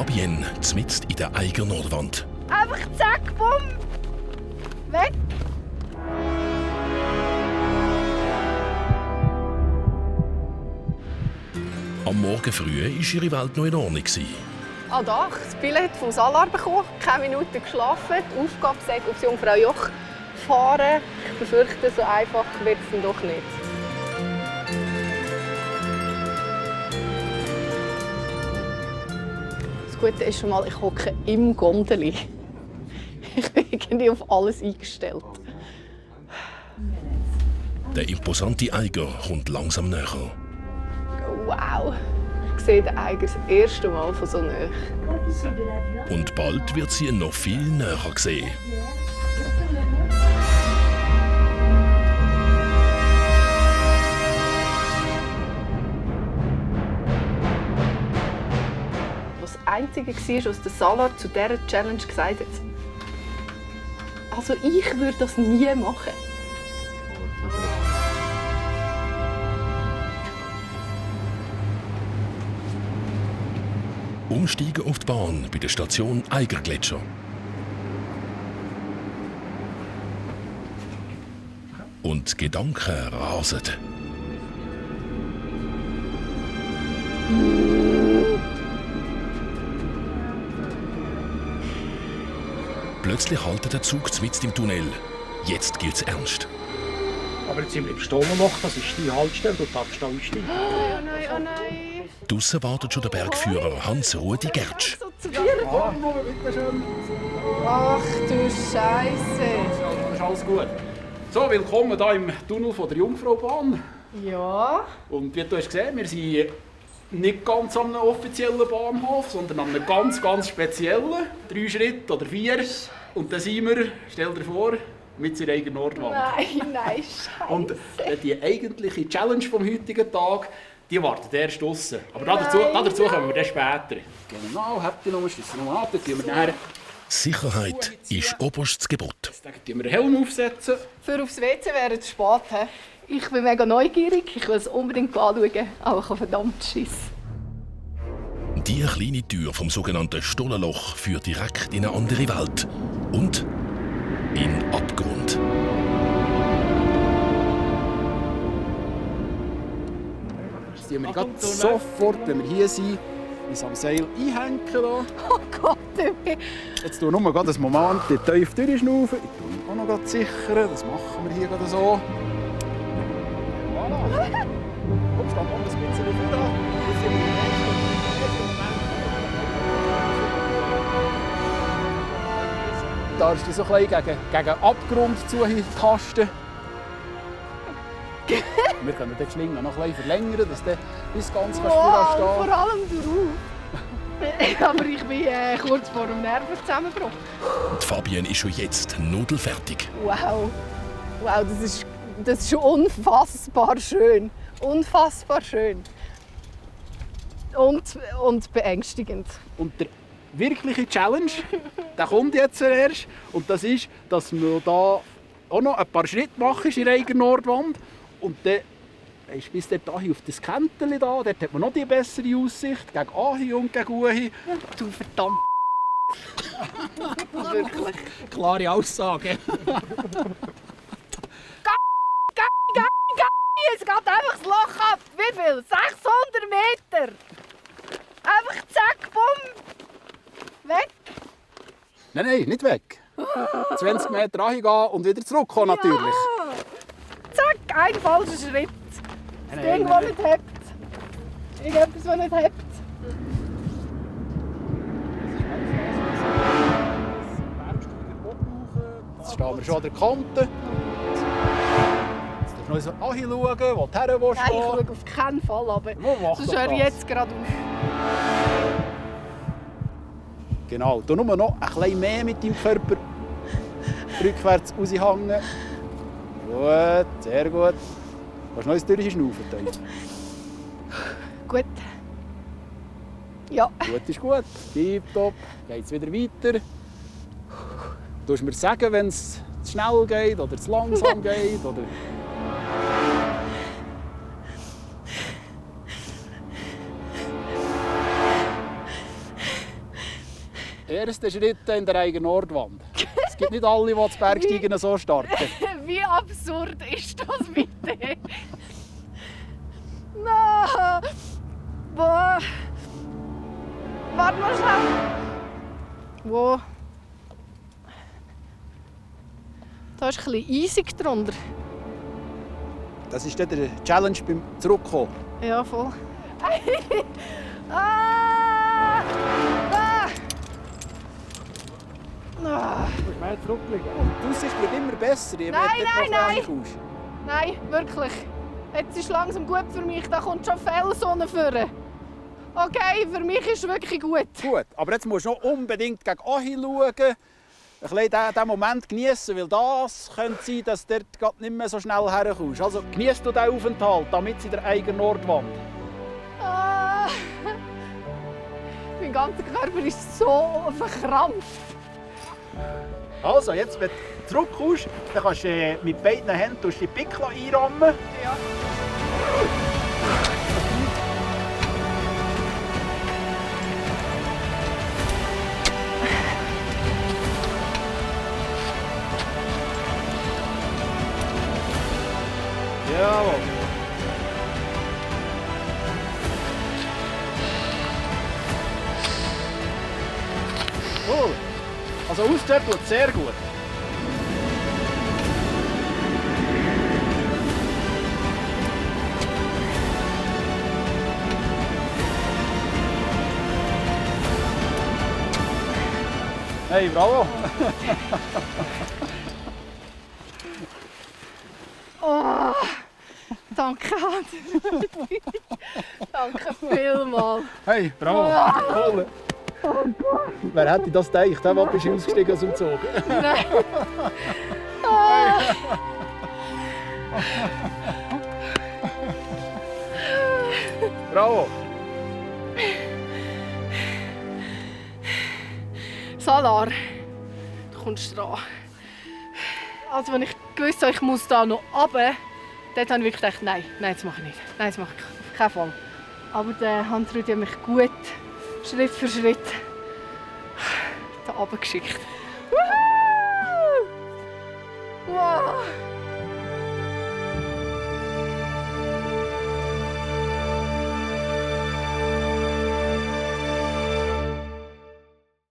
Fabienne, mitten in der Eiger Nordwand. Einfach zack, bumm! Weg! Am Morgen früh war ihre Welt noch in Ordnung. Ah doch, das Billett vom Salar bekommen, keine Minute geschlafen. Die Aufgabe sagt, aufs Jungfraujoch fahren. Ich befürchte, so einfach wird es dann doch nicht. Das Gute ist schon mal, ich hocke im Gondeli. Ich bin irgendwie auf alles eingestellt. Der imposante Eiger kommt langsam näher. Wow! Ich sehe den Eiger das erste Mal von so nahe. Und bald wird sie ihn noch viel näher sehen. Was das Einzige war, was der Salar zu dieser Challenge gesagt hat. Also ich würde das nie machen. Umsteigen auf die Bahn bei der Station Eigergletscher. Und die Gedanken rasen. Plötzlich haltet der Zug mitten im Tunnel. Jetzt gilt es ernst. Aber jetzt sind wir im Stollenloch, das ist die Haltestelle, du darfst da einsteigen. Oh nein, oh nein. Draussen wartet schon der Bergführer Hans-Rudi Gertsch. Ach du Scheiße. Ist alles gut. So, willkommen hier im Tunnel von der Jungfraubahn. Ja. Und wie du hast gesehen, wir sind nicht ganz an einem offiziellen Bahnhof, sondern an einem ganz speziellen. 3 Schritte oder 4. Und dann sind wir, stell dir vor, mit der Eiger Nordwand. Nein, Scheiße. Und die eigentliche Challenge vom heutigen Tag, die wartet erst draussen. Aber dazu kommen wir dann später. Genau, habt ihr noch einen Schlüssel noch an, dann tun wir nachher. Sicherheit ist oberstes Gebot. Jetzt tun wir den Helm aufsetzen. Für aufs WC wäre es spät. He? Ich bin mega neugierig, ich will es unbedingt anschauen, aber ich habe verdammt Schiss. Die kleine Tür vom sogenannten Stollenloch führt direkt in eine andere Welt. Und in den Abgrund. Jetzt tun wir gerade sofort, wenn wir hier sind, uns am Seil einhängen. Oh Gott, Jetzt tue ich nur einen Moment tief durchschnaufen. Ich tue mich auch noch gerade sichern. Das machen wir hier gerade so. Voilà. Komm, stand noch ein bisschen vor. Da darfst du so ein bisschen gegen den Abgrund tasten. Wir können den Schlingen noch ein bisschen verlängern, dass du bis ganz stehen wow, kannst. Vor allem du. Aber ich bin kurz vor dem Nervenzusammenbruch. Die Fabienne ist schon jetzt nudelfertig. Wow. Wow, das ist unfassbar schön. Unfassbar schön. Und beängstigend. Und der wirkliche Challenge, der kommt jetzt erst. Und das ist, dass wir da auch noch ein paar Schritte machen in der Eiger Nordwand. Und dann weisst, bis dort auf das Kenteli da, dort hat man noch die bessere Aussicht gegen Ahi und gegen Uhi. Du verdammt. Wirklich. Klare Aussage. Es geht einfach das Loch ab. Wie viel? 600 Meter. Einfach zack, bumm. Weg. Nein, nicht weg. 20 Meter angehen und wieder zurückkommen natürlich. Ja. Zack, ein falscher Schritt. Das Ding, das nicht hebt. Irgendetwas, das nicht hebt. Jetzt stehen wir schon an der Kante. Jetzt darfst du noch so anschauen, wo du her willst. Nein, ich schaue auf keinen Fall, aber sonst höre ich jetzt gerade auf. Genau, du nur noch ein bisschen mehr mit deinem Körper rückwärts raushängen. Gut, sehr gut. Kannst du noch ein durchschnaufen? Gut. Ja. Gut ist gut. Tipptopp. Geht's wieder weiter. Du musst mir sagen, wenn es zu schnell geht oder zu langsam geht. Oder... Erste Schritte in der eigenen Nordwand. Es gibt nicht alle, die das Bergsteigen so starten. Wie absurd ist das bitte? No. Boah. Warte mal schnell. Wo? Da ist ein bisschen eisig drunter. Das ist dann der Challenge beim Zurückkommen. Ja, voll. Ah! Ah! Ah! Du musst mehr zurücklegen. Die Aussicht wird immer besser, je mehr Nein, du nein, reinkommst. Nein, wirklich. Jetzt ist langsam gut für mich. Da kommt schon Felsonne vor. Okay, für mich ist es wirklich gut. Gut, aber jetzt musst du noch unbedingt gegen Achi schauen. Ein bisschen diesen Moment genießen, weil das könnte sein, dass du dort nicht mehr so schnell herkommst. Also genießt du diesen Aufenthalt, damit in der eigenen Nordwand. Ah. Mein ganzer Körper ist so verkrampft. Also, jetzt, wenn du zurückkommst, dann kannst du mit beiden Händen die Pickel einrammen. Ja. Jawohl. Cool. Also ausstehen tut sehr gut. Hey, bravo! Oh, danke, Hans. Danke vielmals. Hey, bravo! Cool! Wer hätte das gedacht? Der bist du ausgestiegen aus dem Zug. Nein. Ah. Bravo! Salar, du kommst dran. Also, wenn ich gewusst habe, ich muss da noch runter, dort habe ich wirklich gedacht, nein, das mache ich nicht. Nein, das mache ich auf keinen Fall. Aber der Hans-Rudi hat mich gut, Schritt für Schritt, da runtergeschickt.